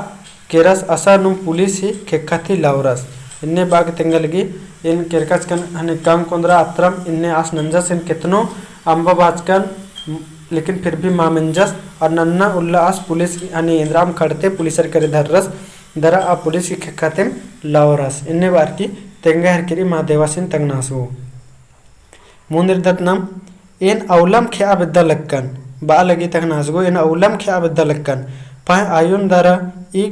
केरस, असा नू पुलिस ही खेक्खा ती लौरस। एन्ने बआ के तेंगा लगी एन केरकचकन हने कंक ओन्द्रा अतरम एन्ने आस नंजस, एन केतनो अम्बा बाचकन, लेकिन फिर भी मा मेंजस। और नन्ना उल्ला आस पुलिस हने एन्द्राम खड़ते पुलिसर केरे धर्रस। दरा आ पुलिस की खेक्खा तिम लौरस। एन्ने बअर की तेंगा हेरकी रई महादेवासिन तंगनासगो। मुन्द एरदत नाम एन अउलम खेआ बेद्दा लक्कन। बआ लगी तंगनासगो एन अउलम खेआ बेद्दा लक्कन। पहें आयोन दरा ई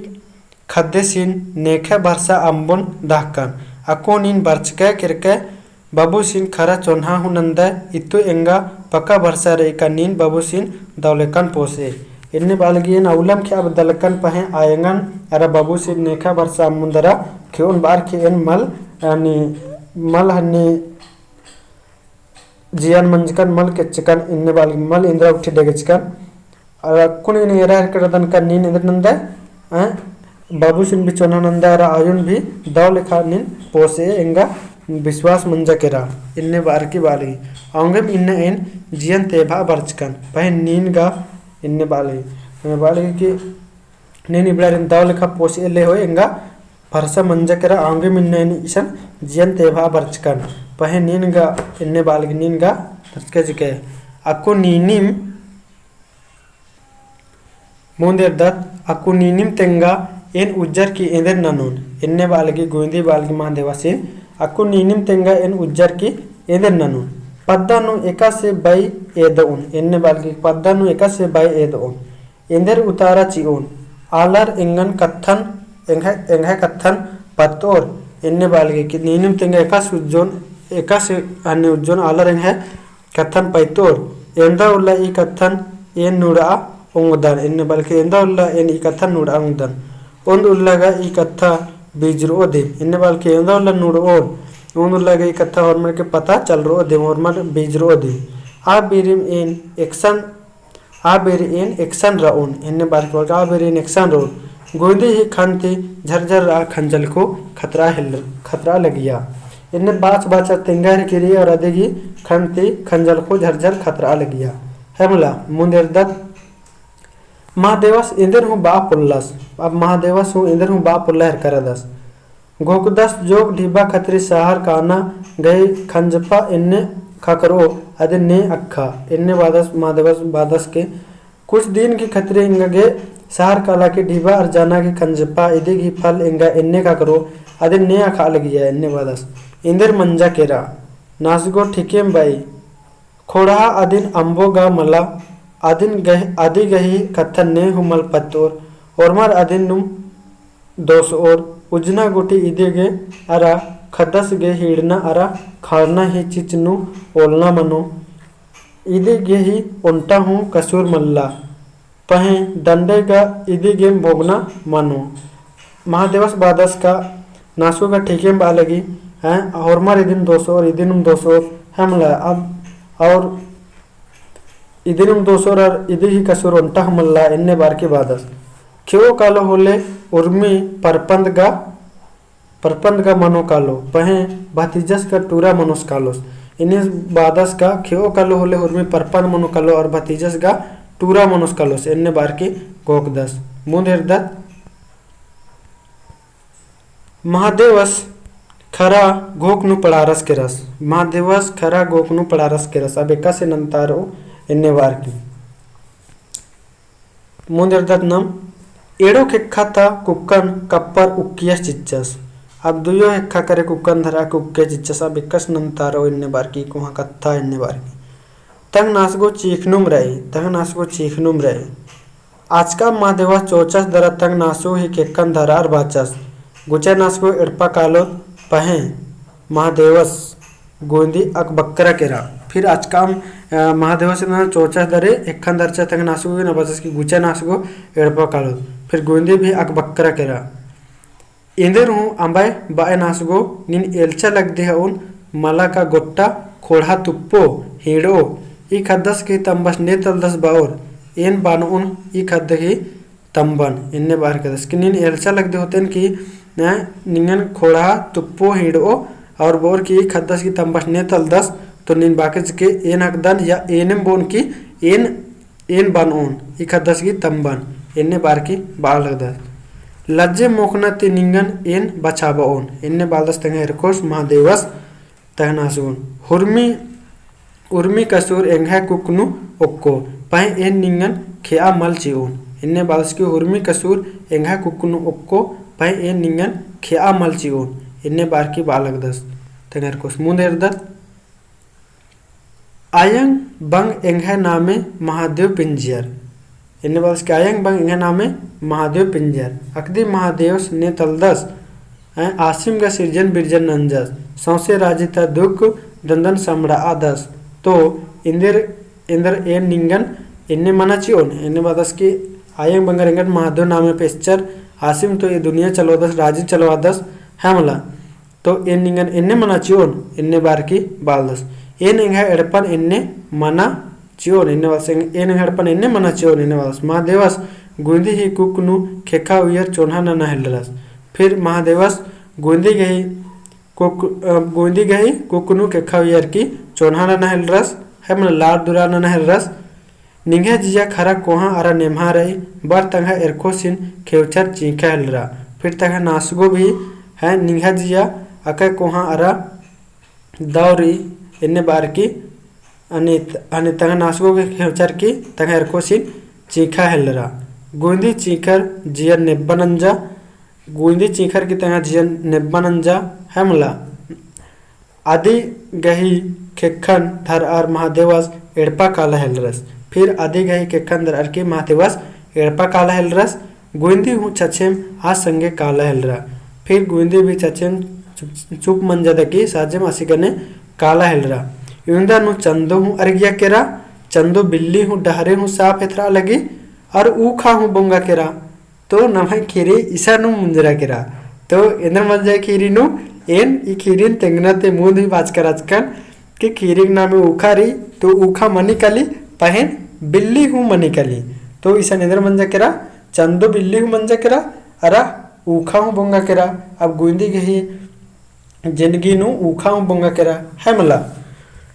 ख़द्देसिन नेखा भरसा अम्बोन दहकन। अक्कु नीन बरचकय केरकय बबुसिन खरा चोन्हा हूँ नन्दय, इत्तु एंगा पक्का भरसा रई का नीन बबुसिन दौलेकन पोसे। एन्ने बआ लगी एन अउलम खेआ बेद्दा लक्कन पहें आयंगन अरा बबुसिन नेखा भरसा अम्बोन दरा खेओन बअर की एन मल, यानी मल हने जियन मंजकन मल केच्चकन एन्ने बआ लगी मल एन्द्रा उठी डेगेचकन। अरा अक्कुन एन एरा हेरकर दन का नीन एन्देर नन्दय, अ, बबुसिन भी चोन्हा नन्दय अरा आयोन भी दव लेखा नीन पोसे एंगा विश्वास मंजा केरा। एन्ने बअर की बआ लगी। औंगेम इन्ना एन जियन तेभा बरचकन। पहें नीन गा एन्ने बआ लगी। एन्ने बआ लगी कि नीन इबड़ारिन दव लेखा पोसे ले होय एंगा भरसा मंजा केरा औंगेम इन्ना एन इसन जियन तेभा बरचकन। पहें नीन गा एन्ने बआ लगी नीन गा धरचका चिके। अक्कु नीनिम मुन्द एरदत, अक्कु नीनिम तेंगा एन उज्जर की एन्देर ननोन। एन्ने बआ लगी गोइंदी बआ लगी महादेवासिन, अक्कु नीनिम तेंगा एन उज्जर की एन्देर ननोन। पद्दा नू एकासे बई एदओन। एन्ने बआ लगी पद्दा नू एकासे बई एदओन। एन्देर उतारा चिओन, आलर एंगन कत्थन, एंग्है, एंग्है कत्थन पत्तओर। एन्ने बआ लगी कि नीनिम तेंगा एकासे उज्जोन, एकासे हने उज्जोन आलर एंग्है कत्थन पत्तओर। एवंदा उल्ला ई कत्थन एन नुड़आ ओंगदन। एन्ने बआ लगी एवंदा उल्ला एन ई कत्थन नुड़आ ओंगदन। ओन्द उल्ला गा ई कत्था बिजरओ दिम। एन्ने बआ लगी एवंदा उल्ला नुड़ओन। ओन्द उल्ला गा ई कत्था होरमर के पता चलरओ दिम, होरमर बिजरओ दिम। आ बेरिम एन एकसन आ बेरी एन एकसन रओन, एन्ने बआ लगी आ बेरी एन एकसन रओन। गोइंदी ही खन ती झरझर रआ खंजलखो खतरआ हेल-, खतरआ लगिया। एन्ने बाच बाचा तेंगा हेरकी रई और अदिगी खन ती खंजलखो झरझर खतरआ लगिया। है मला, मुन्द एरदत महादेवस एन्देर हूँ बआ पोल्लस। अब महादेवस हूँ एन्देर हूँ बआ पोल्ला हेरका रअदस। घोकदस जोक ढिबा खतरी सहर काना गही खंजपा एन्ने खकरओ अदिन ने अक्खा। एन्ने बादस महादेवस बादस के कुछ दिन की खतरी एंगा गे सहर काला की ढिबा अर जाना की खंजपा इदी गही फल एंगा एन्ने खकरओ अदिन ने अखा लगिया। एन्ने बादस एन्देर मंजा केरा। नासगो ठीकेम बई। खोड़हा अदिन अम्बो गा मला, अदिन गह-, अदी गही कत्थन ने हूँ मल पत्तओर, ओरमर अदिन नुम दोसओर, उज्जना गूटी इदी गे अरा ख़द्दस गे हिड़ना अरा खाड़ना ही चिच्च नू ओलना मनो। इदी गे ही ओन्टा हूँ कसूर मल्ला। पहें दंडे गा इदी गेम भोगना मनो। महादेवस बादस का नासगो गा ठीकेम बआ लगी, हैं, होरमर इदिन दोसोर, इदिनुम दोसोर, हैं मला, अब, और इदिनुम दोसोर अर इदी ही कसूर ओन्टा हूँ मल्ला, एन्ने बारकी बादस। खेओ कालो होले उर्मी परपंद गा परपंद गा मनो कालो, पहें भतीजस गा टूरा मनोस कालोस। इन्ने बादस का खेओ कालो होले हुरमी परपंद मनो कालो और भतीजस गा टूरा मनोस कालोस, एन्ने बारकी घोखदस। मुन्द एरदत, महादेवस खरा घोख नू पड़ारस केरस। महादेवस खरा घोख नू पड़ारस केरस। अब एकासे नन्तारो एन्ने बारकी। मुन्द एरदत नम, एड़ो खेक्खा ता कुक्कन कप्पर उक्कियस चिच्चस। अब दुयो हेक्खा करे कुक्कन धरा के उक्कियस चिच्चस। अब एकासे नन्तारो एन्ने बारकी कोहाँ कत्था एन्ने बारकी। तंग नासगो चीखनुम रई, तंग नासगो चीखनुम रई। आचका महादेवस चोचस दरा तंग नासगो ही खेक्खन धरअर बाचस। गुचा नासगो एड़पा कालोत पहें महादेवस गोइंदी अकबक्करा केरा। फिर आचकाम, अ, महादेवस ना चोचस दरे एखन दरचा तंग नासगो ना बाचस कि गुचा नासगो एड़पा कालोत। फिर गोइंदी भी अकबक्करा केरा। एन्देर हूँ अम्बय बअय नासगो, नीन एल्चा लगदे हओन मला का गोट्टा खोड़हा तुप्पो हिंड़ओ, ई खद्दस की तम्बस ने तलदस बओर, एन बानओन ई खद्द की तम्बन, एन्ने बारकी दस कि नीन एल्चा लगदे होतेन कि, अ, निंगन खोड़हा तुप्पो हिंड़ओ और बओर कि ई खद्दस की तम्बस ने तलदस, तो नीन बाकिच के एन अकदन या एनेम बओन कि एन, एन बानओन, ई खद्दस की तम्बन, एन्ने बारकी बआ लगदस। लज्जे मोखना ती निंगन एन बछाबओन, एन्ने बालदस तंग्है एरखोस महादेवस। तंग्है नासगोन। हुरमी, उर्मी कसूर एंग्है कुक्क नू ओक्को, पहें एन निंगन खेआ मल चिओन। एन्ने बालस कि हुरमी कसूर एंग्है कुक्क नू ओक्को, पहें एन निंगन खेआ मल चिओन। एन्ने बारकी बआ लगदस। तंग्है एरखोस। मुन्द एरदत। आयंग बंग एंग्है नामे महादेव पिंजियर। एन्ने बालस कि आयंग बंग एंग्है नामे महादेव पिंजियर। अकदी महादेवस ने तलदस, हैं, आसिम गा सिरजन बिरजन नंजस, सौंसे राजी ता दुख दंदन समड़ादस। तो एन्देर, एन्देर एन निंगन एन्ने मना चिओन, एन्ने बादस कि आयंग बंगर एंगन महादेव नामे पेस्चर, आसिम तो ए दुनिया चलवादस, राजी चलवादस, हैं मला। तो एन निंगन एन्ने मना चिओन, एन्ने बारकी बालदस। एन एंग्है एड़पन एन्ने मना चिओन, एन्ने बालस, एन एंग्है एड़पन एन्ने मना चिओन, एन्ने बालस। महादेवस गोइंदी ही कुक्क नू खेक्खा उइयर चोन्हा नना हेलरस। फिर महादेवस गोइंदी गही कुक्क, अ, गोइंदी गही कुक्क नू खेक्खा उइयर की चोन्हा नना हेलरस, हैं मला लार दुरार नना हेलरस। निंग्है जिया खरा कोहाँ अरा नेम्हा रई, बर तंग्है एरखोसिन खेवचर चींखा हेलरा। फिर तंग्है नासगो भी, हैं, निंग्है जिया अकय कोहाँ अरा दव रई, एन्ने बारकी अनि, अनि तंग्है नासगो गे खेवचर की तंग्है एरखोसिन चींखा हेलरा। गोइंदी चींखर जिया नेब्बा नंजा, गोइंदी चींखर की तंग्है जिया नेब्बा नंजा, हैं मला। अदी गही खेक्खन धरअर महादेवस एड़पा काला हेलरस। फिर अदी गही खेक्खन धरअर की महादेवस एड़पा काला हेलरस। गोइंदी हूँ छछेम आ संगे काला हेलरा। फिर गोइंदी भी छछेम चुप, चुप मंजा दकी साजेम आसी गने काला हेलरा। इवंदा नू चंदो हूँ अरगिया केरा, चंदो बिल्ली हूँ डहरे हूँ साफ एथरा लगी, और ऊखा हूँ बोंगा केरा। तो नम्है खीरी इसानुम मुंजरा केरा। तो एन्देर मंजा खीरी नू, एन ई खीरिन तेंगना ती मुन्द ही बाचका रहचकन कि खीरी नामे ऊखा रई, तो ऊखा मनी काली, पहें बिल्ली हूँ मनी काली। तो इसन एन्देर मंजा केरा, चंदो बिल्ली हूँ मंजा केरा, अरा ऊखा हूँ बोंगा केरा। अब गोइंदी गही जिनगी नू ऊखा हूँ बोंगा केरा, हैं मला।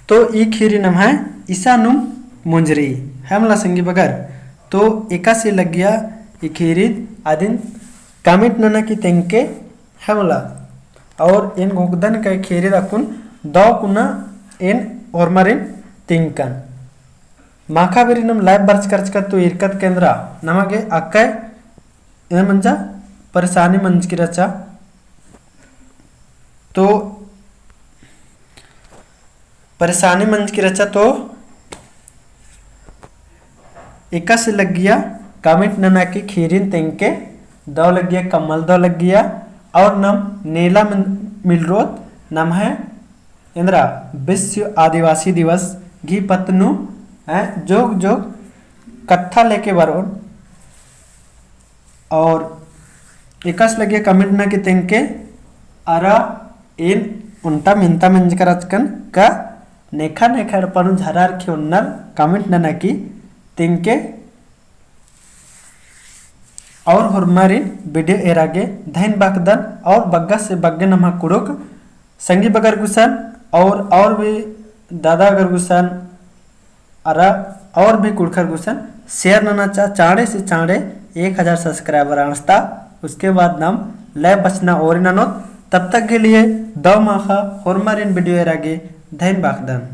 तो ई खीरी नम्है इसानुम मुंजरी, हैं मला संगी बगर। तो एकासे लग्गिया ई खीरी अदिन comment नना की तेंगके, हैं मला। और एन घोखदन का ई खीरी अक्कुन दव कुना एन होरमारिन तिंगकन। माखा बेरी नम live बरचका रहचकत तो ईरकत केंद्रा, नमा गे अक्कय एन्देर मंजा परेशानी मंजकी रहचा। तो परेशानी मंजकी रहचा तो एकासे लग्गिया comment नना की खीरिन तेंगके दव लग्गिया, कम्मल दव लग्गिया, और नम नेला मन-, मिलरोत नम्है एन्दरा विश्व आदिवासी दिवस गही पत्त नू, हैं, जोग जोग कत्था लेके बरओन। और एकासे लगे comment नना की तेंगके, अरा एन ओन्टा मेन्ता मेंजका रहचकन का नेखा नेखा एड़पा नू झरारखी ओन्नर comment नना की तेंगके। और होरमारिन video एरा गे धइन बअदन। और बग्गे से बग्गे नम्है कुँड़ुख़ संगी बगर गुसन और, और भी दादा बगर गुसन, अरा और भी कुँड़ुख़र गुसन share नना चा, चाँड़े से चाँड़े एक हजार subscriber अंड़सता। उसके बाद नाम live बचना ओरी ननोत। तब तक के लिए दव माख़ा, होरमारिन video एरा गे धइन बअदन।